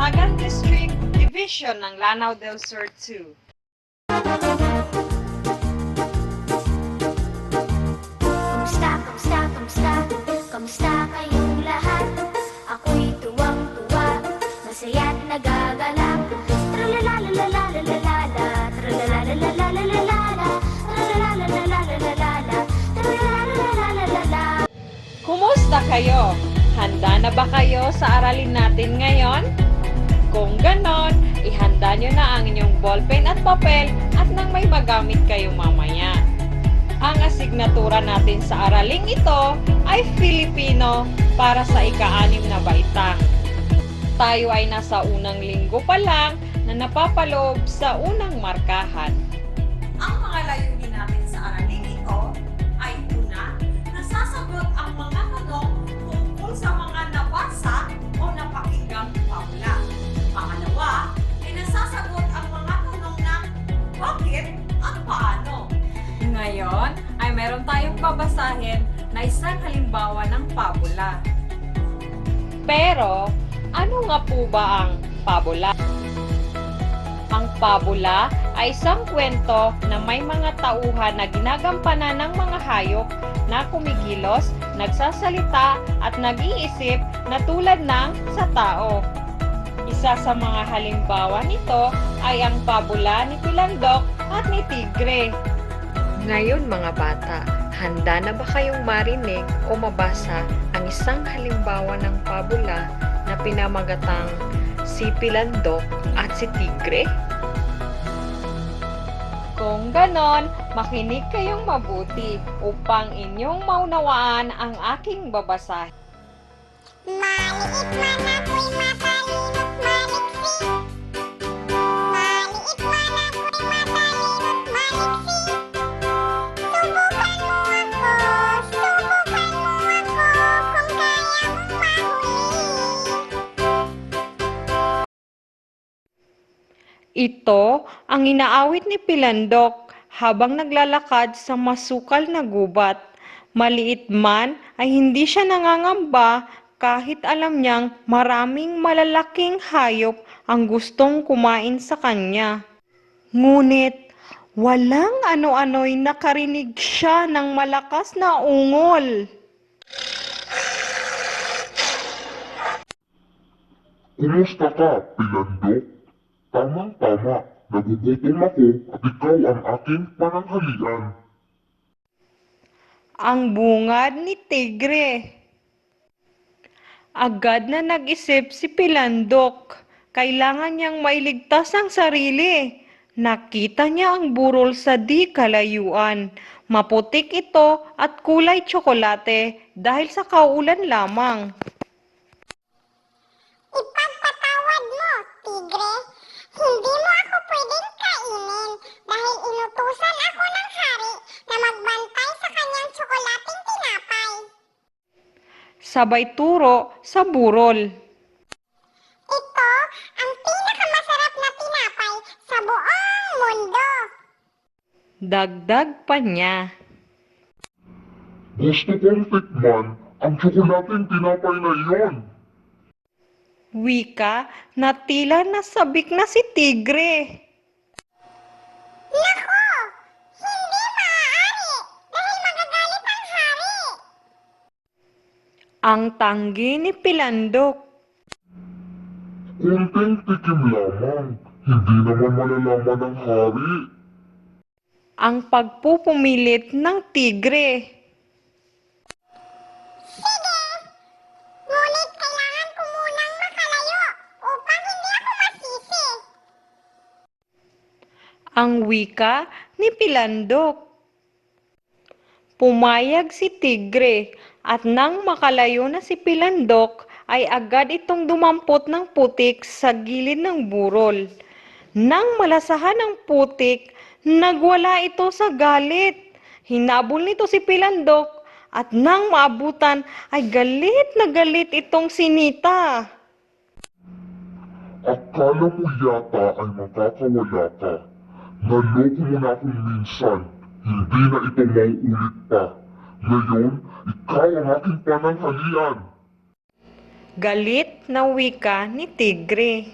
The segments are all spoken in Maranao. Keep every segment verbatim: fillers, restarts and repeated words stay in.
Cagayan District, Division ng Lanao del Sur two. Kumusta, kumusta, kumusta? Kumusta kayong lahat? Ako'y tuwang-tuwa, masaya't nagagalak. Tralala, tralala, tralala. Kumusta kayo? Handa na ba kayo sa aralin natin ngayon? Kung ganon, ihanda niyo na ang inyong ballpen at papel at nang may magamit kayo mamaya. Ang asignatura natin sa araling ito ay Filipino para sa ika-anim na baitang. Tayo ay nasa unang linggo pa lang na napapaloob sa unang markahan. Ang mga layunin natin sa araling ito ay, una, nasasagot ang mga tanong tungkol sa mga nabasa o napakinggang pabula. Pangalawa, ay nasasagot ang mga tanong na bakit at paano. Ngayon ay meron tayong babasahin na isang halimbawa ng pabula. Pero, ano nga po ba ang pabula? Ang pabula ay isang kwento na may mga tauhan na ginagampanan ng mga hayop na kumikilos, nagsasalita, at nag-iisip na tulad ng sa tao. Isa sa mga halimbawa nito ay ang pabula ni Pilandok at ni Tigre. Ngayon, mga bata, handa na ba kayong marinig o mabasa ang isang halimbawa ng pabula na pinamagatang Si Pilandok at si Tigre? Kung ganon, makinig kayong mabuti upang inyong maunawaan ang aking babasahin. Maliit man ako'y matalino't maliksi. Maliit man ako'y matalino't maliksi. Subukan mo ako, subukan mo ako, kung kaya mong mahuli. Ito ang inaawit ni Pilandok habang naglalakad sa masukal na gubat. Maliit man ay hindi siya nangangamba kahit alam niyang maraming malalaking hayop ang gustong kumain sa kanya. Ngunit walang ano-ano'y nakarinig siya ng malakas na ungol. Kumusta ka, Pilandok? Tamang-tama, nagugutom ako at ikaw ang aking pananghalian. Ang bungad ni Tigre. Agad na nag-isip si Pilandok. Kailangan niyang mailigtas ang sarili. Nakita niya ang burol sa di kalayuan. Maputik ito at kulay tsokolate dahil sa kauulan lamang. Ipagpatawad mo, Tigre. Hindi mo ako pwedeng kainin dahil inutusan ako ng hari na magbantay sa kanyang tsokolateng tinapay. Sabay turo sa burol. Ito ang pinakamasarap na tinapay sa buong mundo. Dagdag pa niya. Gusto kong tikman ang tsokolateng tinapay na iyon. Wika na tila nasabik na si Tigre. Naku! Hindi maaari dahil magagalit ang hari. Ang tanggi ni Pilandok. Konting tikim lamang, hindi naman malalaman ng hari. Ang pagpupumilit ng Tigre. Sige, ngunit kailangan ko munang makalayo upang hindi ako masisi. Ang wika ni Pilandok. Pumayag si Tigre, at nang makalayo na si Pilandok, ay agad itong dumampot ng putik sa gilid ng burol. Nang malasahan ang putik, nagwala ito sa galit. Hinabol nito si Pilandok, at nang maabutan ay galit na galit itong sinita. Akala mo yata ay makakawala ka. Naloko mo na akong minsan. Hindi na ito mauulit pa. Ngayon, ikaw ang aking pananghalian. Galit na wika ni Tigre.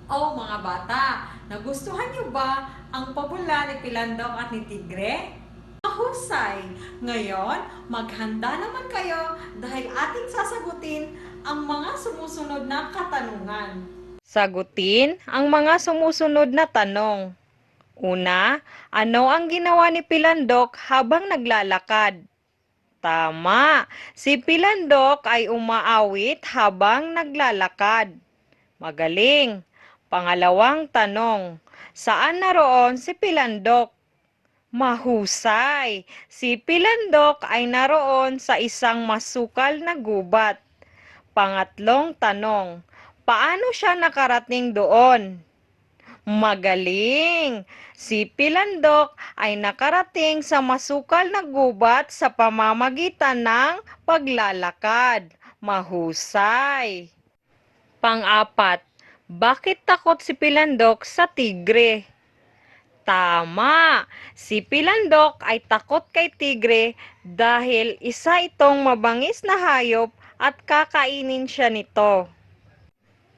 O mga bata, nagustuhan niyo ba ang pabula ni Pilandok at ni Tigre? Mahusay! Ngayon, maghanda naman kayo dahil ating sasagutin ang mga sumusunod na katanungan. Sagutin ang mga sumusunod na tanong. Una, ano ang ginawa ni Pilandok habang naglalakad? Tama, si Pilandok ay umaawit habang naglalakad. Magaling. Pangalawang tanong, saan naroon si Pilandok? Mahusay! Si Pilandok ay naroon sa isang masukal na gubat. Pangatlong tanong, paano siya nakarating doon? Magaling! Si Pilandok ay nakarating sa masukal na gubat sa pamamagitan ng paglalakad. Mahusay! Pang-apat, bakit takot si Pilandok sa tigre? Tama! Si Pilandok ay takot kay tigre dahil isa itong mabangis na hayop at kakainin siya nito.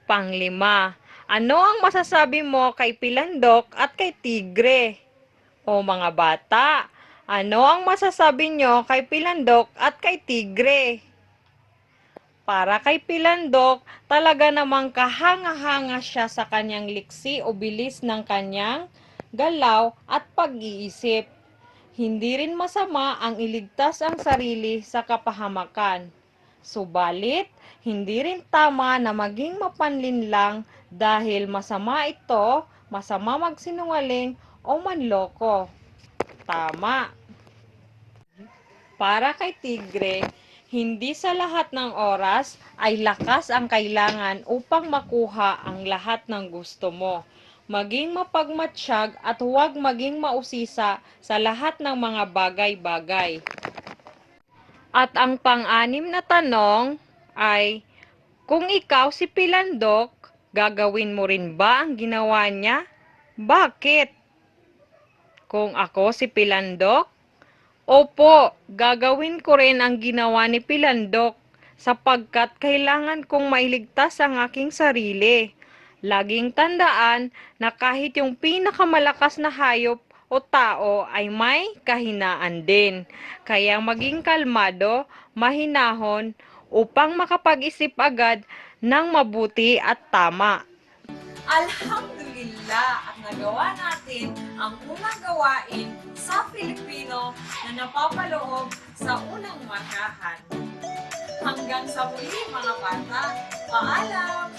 Panglima, ano ang masasabi mo kay Pilandok at kay Tigre? O mga bata, ano ang masasabi nyo kay Pilandok at kay Tigre? Para kay Pilandok, talaga namang kahanga-hanga siya sa kanyang liksi o bilis ng kanyang galaw at pag-iisip. Hindi rin masama ang iligtas ang sarili sa kapahamakan. Subalit, hindi rin tama na maging mapanlinlang dahil masama ito, masama magsinungaling o manloko. Tama. Para kay Tigre, hindi sa lahat ng oras ay lakas ang kailangan upang makuha ang lahat ng gusto mo. Maging mapagmatsyag at huwag maging mausisa sa lahat ng mga bagay-bagay. At ang pang-anim na tanong ay, kung ikaw si Pilandok, gagawin mo rin ba ang ginawa niya? Bakit? Kung ako si Pilandok, opo, gagawin ko rin ang ginawa ni Pilandok sapagkat kailangan kong mailigtas ang aking sarili. Laging tandaan na kahit yung pinakamalakas na hayop o tao ay may kahinaan din. Kaya maging kalmado, mahinahon, upang makapag-isip agad ng mabuti at tama. Alhamdulillah, at nagawa natin ang unang gawain sa Filipino na napapaloob sa unang markahan. Hanggang sa muli, mga bata. Paalam!